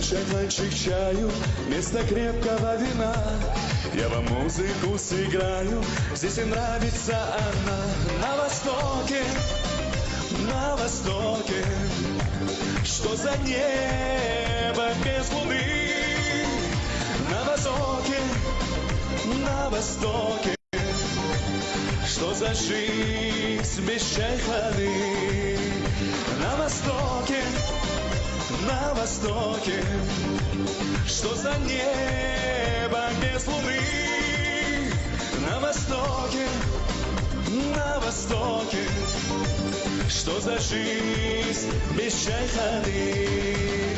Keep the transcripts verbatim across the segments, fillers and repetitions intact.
Стаканчик чаю вместо крепкого вина. Я вам музыку сыграю, здесь и нравится она. На востоке, на востоке, что за небо без луны? На востоке, на востоке, что за жизнь без чайханы? На востоке, на востоке, что за небо без луны? На востоке, на востоке, что за жизнь без чайханы?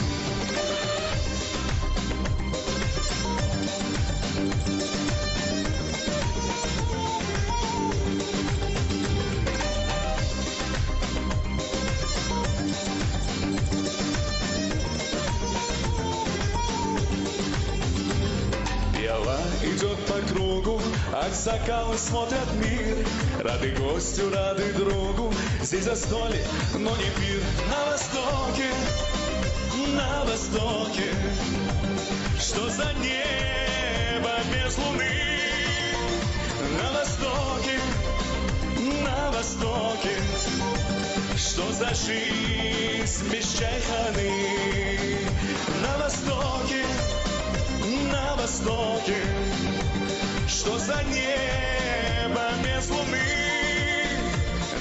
Пиала идёт по кругу, аксакалы смотрят мир. Рады гостю, рады другу, здесь застолье, но не пир. На востоке, на востоке, что за небо без луны? На востоке, на востоке, что за жизнь без чайханы? На востоке, на востоке, что за небо без луны?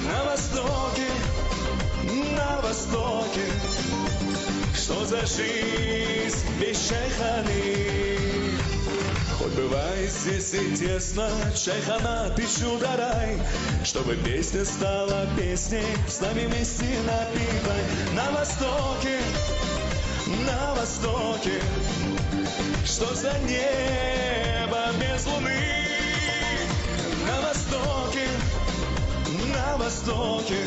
На востоке, на востоке, что за жизнь без чайханы? Хоть бывает здесь и тесно, чайхана, ты чудо-рай, чтобы песня стала песней, с нами вместе напевай. На востоке, на востоке, что за небо без луны? На востоке, на востоке,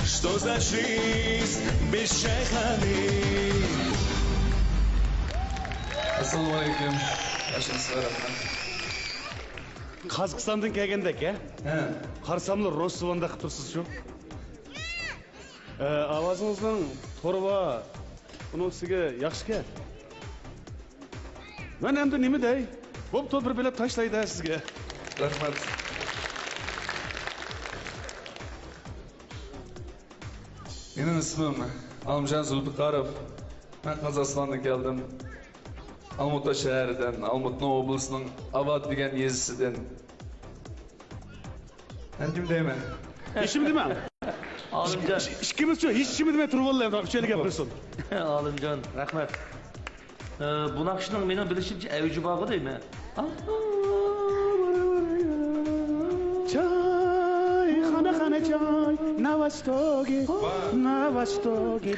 что за жизнь без чайханы? Ассаламу алейкум. Башыңызға рахмат. قازاقىستاندىن كەلگەندەك، ھە؟ ھە. قارىساملا روسىۋاندەك قىلىپ تۇرسىز شۇ. ئاۋازىڭىزنىڭ تورى بار، ئۇنىڭ ئۈستىگە ياخشىكەن. مەن ئەمدى نېمە دەي؟ بوپتۇ، بىر بېلەت تاشلايدۇ سىزگە. رەھمەت. مېنىڭ ئىسمىم ئالىمجان زۇلپىقاروف. مەن قازاقىستاندىن كەلدىم. ئالمۇتا شەھىرىدىن، ئالمۇتىنىڭ ئوبلىسىنىڭ ئاۋات دېگەن يېزىسىدىن. مەن كىم دەيمەن؟ ھېچكىم دېمەڭ. ئالىمجان. ئىككىمىزچۇ ھېچكىم دېمەي تۇرۇۋاللا، ئەمدى ئۈچەيلى گەپلەشسۇن. ئالىمجان، رەھمەت. ئە، بۇ ناخشىنىڭ مېنىڭ بىلىشىمچە ئەۋجى بارغۇ دەيمەن. چاي، خانا، خانا، چاي، ناۋاستوگى، بار. ناۋاستوگى.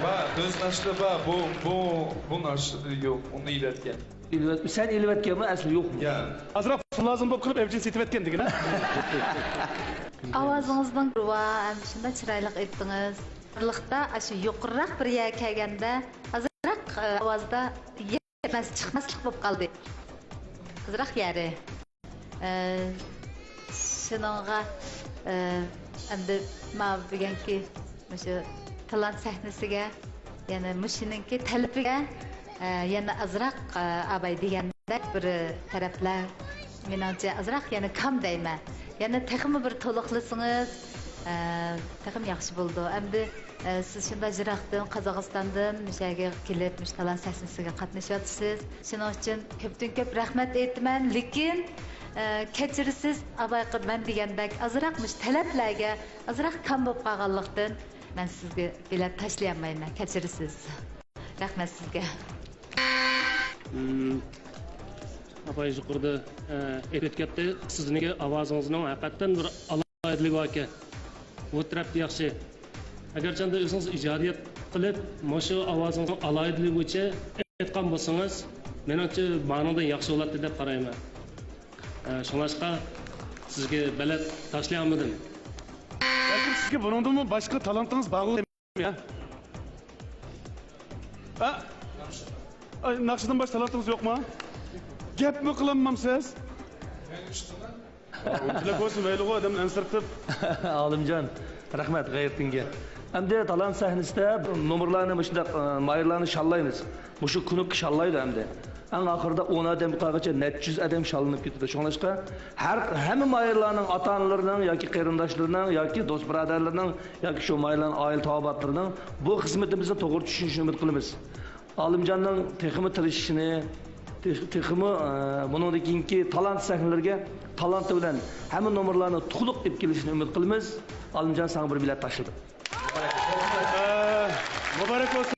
بار، ئۆز ناشتا بار. بۇ، بۇ، بۇ ناشتا يوق، ئۇنى ئېلىۋەتكەن. ئېلىۋەت-، سەن ئېلىۋەتكەنمۇ، ئەسلى يوقمۇ؟ يا. ئازراق پۇل لازىم بولۇپ قېلىپ، ئەۋجىنى سېتىۋەتكەن دېگىنە. ئاۋازىڭىزنىڭ رۇۋا، ھەم شۇنداق چىرايلىق ئېيتتىڭىز. ئارىلىقتا ئاشۇ يۇقىرىراق بىر يەرگە كەلگەندە، ئازراق، ئە، ئاۋازدا يەتمەس، چىقماسلىق بولۇپ قالدى. ئازراق يەرى. ئە، شۇنىڭغا، ئە، ئەمدى ماۋۇ بۈگۈنكى مۇشۇ تالانت سەھنىسىگە، يەنە مۇشۇنىڭكى تەلىپىگە، ئە، يەنە ئازراق، ئە، ئاباي دېگەندەك بىر تەرەپلەر، مېنىڭچە، ئازراق يەنە كام دەيمەن. يەنە تېخىمۇ بىر تولۇقلىسىڭىز، ئە، تېخىمۇ ياخشى بولىدۇ. ئەمدى ئە، سىز شۇنداق يىراقتىن، قازاقىستاندىن مۇشۇ يەرگە كېلىپ، مۇشۇ تالانت سەھنىسىگە قاتنىشىۋاتىسىز. شۇنىڭ ئۈچۈن كۆپتىن كۆپ رەھمەت ئېيتىمەن. لېكىن، ئە، كەچۈرىسىز، ئاۋاقىت مەن دېگەندەك ئازراق مۇشۇ تەلەپلەرگە ئازراق كام بولۇپ قالغانلىقتىن، مەن سىزگە بېلەت تاشلىيالمايمەن. كەچۈرىسىز. رەھمەت سىزگە. مم، ئاپاي يۇقىرىدا، ئە، ئېيتىپ ئۆتۈپ كەتتى. سىزنىڭكى ئاۋازىڭىزنىڭ ھەقىقەتەن بىر ئالاھىدىلىكى بار ئىكەن. بۇ تەرەپتە ياخشى. ئەگەرچە ئەمدى ئۆزىڭىز ئىجادىيەت قىلىپ، مۇشۇ ئاۋازىڭىزنىڭ ئالاھىدىلىكى بويىچە ئېيتقان بولسىڭىز، مېنىڭچە مانىڭدىن ياخشى بولاتتى دەپ قارايمەن. ئە، شۇڭلاشقا سىزگە بېلەت تاشلىيالمىدىم. بەلكىم سىزگە بۇنىڭدىنمۇ باشقا تالانتىڭىز بارغۇ يا؟ ئە؟ ئاي، ناخشىدىن باشقا تالانتىڭىز يوقمۇ؟ گەپمۇ قىلالمامسىز؟ ئۇنچىلىك بولسا مەيلىغۇ، ئادەمنى ئەنسىرىتىپ. ئالىمجان، رەھمەت غەيرىتىڭگە. ئەمدى تالانت سەھنىسىدە نومۇرلارنى مۇشۇنداق، ئە، ماھىرلارنى شاللايمىز. مۇشۇ كۇنۇپكا شاللايدۇ ئەمدى. ئەڭ ئاخىرىدا ئون ئادەم قالغىچە نەچچە يۈز ئادەم شاللىنىپ كېتىدۇ. شۇڭلاشقا ھەر، ھەممە ماھىرلارنىڭ ئاتا-ئانىلىرىنىڭ ياكى قېرىنداشلىرىنىڭ ياكى دوست-بۇرادەرلىرىنىڭ ياكى شۇ ماھىرلارنىڭ ئائىلە تاۋابىئاتلىرىنىڭ بۇ خىزمىتىمىزنى توغرا چۈشىنىشىنى ئۈمىد قىلىمىز. ئالىمجاننىڭ تېخىمۇ تىرىشىشىنى، تېخ-، تېخىمۇ، ئە، بۇنىڭدىن كېيىنكى تالانت سەھنىلىرىگە تالانتى بىلەن ھەممە نومۇرلارنى تولۇق ئېلىپ كېلىشىنى ئۈمىد قىلىمىز. ئالىمجان، ساڭا بىر بېلەت تاشلىدىم. مۇبارەك بولسۇن.